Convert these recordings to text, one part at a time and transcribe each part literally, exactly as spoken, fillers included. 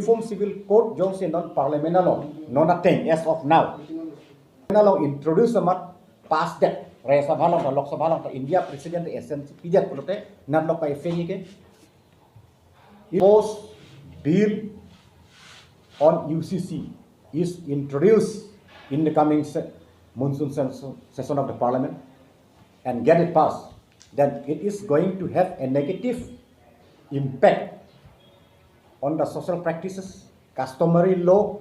Uniform Civil Code jongsi non Parliament along non ateng as of now along introduce amat pass det, Rajya Sabha along, Lok Sabha along, India President assent pidet pulote, nat lok pa effect ke. Proposed bill on U C C is introduced in the coming se- monsoon ses- session of the Parliament and get it passed, then it is going to have a negative impact on the social practices, customary law,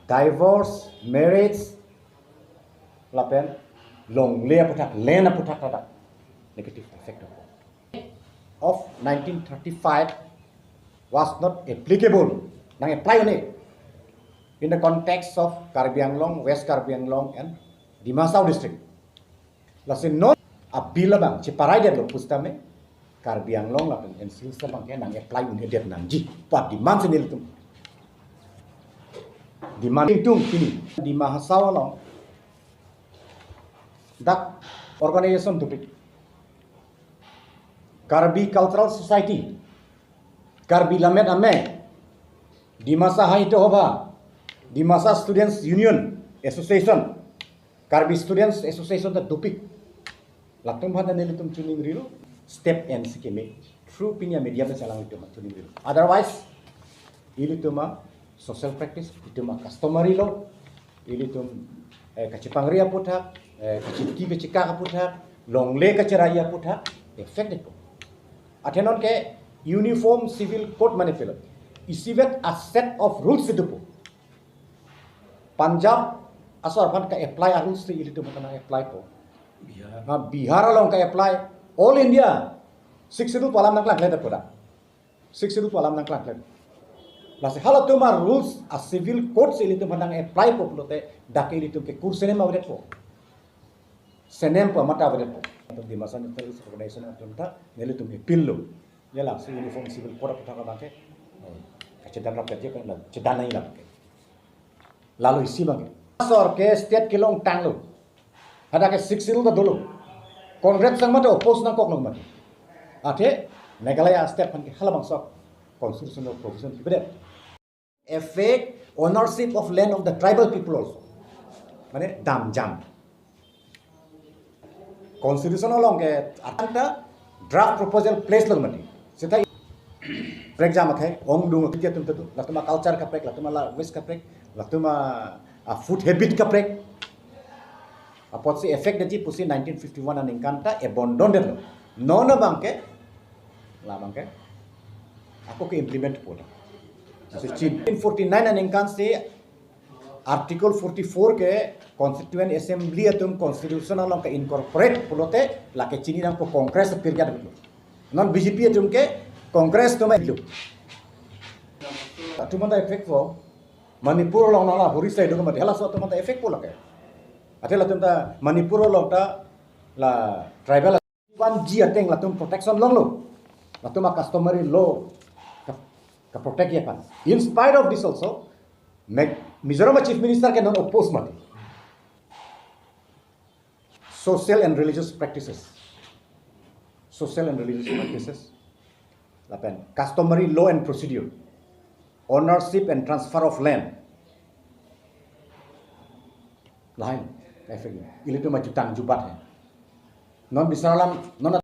divorce, marriage, lapen longle aputhak, land aputhak ladak negative effect of nineteen thirty-five was not applicable, nang apply only in the context of Karbi Anglong, West Karbi Anglong, and Dima Hasao district. Lasi non a bill abang cheparai detlo pusitame Karbi Anglong lapen N C Hills abang ke nang apply un-edet nangji pu demand si nelitum. Demand tung pini Dima Hasao along dak organization dopik, Karbi Cultural Society, Karbi Lammet Amei, Dimasa Sahitya Sabha, Dimasa Students Union Association, Karbi Students Association ta dopik. Latum aphan ta nelitum chiningrilo, step en si keme. Through pini a media pen chelangdun itum chiningrilo. Otherwise, ilitum a social practice, ilitum a customary law, ilitum, eh, kachepangri aputhak, eh, kachiriki kachekak aputhak, longle kacherai aputhak effect detpo. Athe non ke Uniform Civil Code mane pilo, isivet a set of rules si dopo. Punjab asor aphan ka-apply a rules si ilitum aphan nang-applypo. Bihar. Ha, Bihar along ka-apply, all India Sixth Schedule pu alam nangklangkle ta pu dak. Sixth Schedule pu alam nangklangkle. Lasi halatum a rules, a civil code si ilitum aphan nang-applypo pulote dak ke ilitum ke kursenem avedetpo, senem pu amat avedetpo. Antum Dimasa National Organization atum ta nelitum appeal lo. Ya, lasi Uniform Civil Code aputhak abang ke, eh, kachedan rap kaje kan la chedan nai la ke. Lalo isi abang ke, asor ke state kelong tanglo, hadak ke Sixth Schedule ta dolo. Congress sang mate oppose nangkoklo mati. Athe Meghalaya state aphan ke halabangso constitutional provision kibedet. Affect ownership of land of the tribal people also. Mane damjam. Constitution along ke atangta draft proposal place lo mati. Seta kaprek jam akhai, ongdung akhai atum ta do. Latum a culture kaprek, latum a language kaprek, latum a, a food habit kaprek. Apotsi effect detji pusi nineteen fifty-one aningkan ta abandon detlo. Non abang ke, la abang ke, ako ke implement po. So, nineteen forty-nine aningkan si Article forty-four ke Constituent Assembly atum constitution along ke-incorporate pulote lake chini nangpo Congress apirga dulu. Non B J P atum ke Congress atum ilo. Atum anta effect po. Manipur along nala huri sai dulu mati. Halaso atum anta effect po lake. Athe latum ta Manipur along ta la tribal one G ateng latum protection longlo. Latum a customary law ka, ka-protect ya kan. In spite of this also, Meg-, Mizoram Chief Minister ke non oppose mati. Social and religious practices. Social and religious practices. Lapen customary law and procedure. Ownership and transfer of land. Lahai, effect. Ilitum a jutang jubat hai. Non bisar alam, non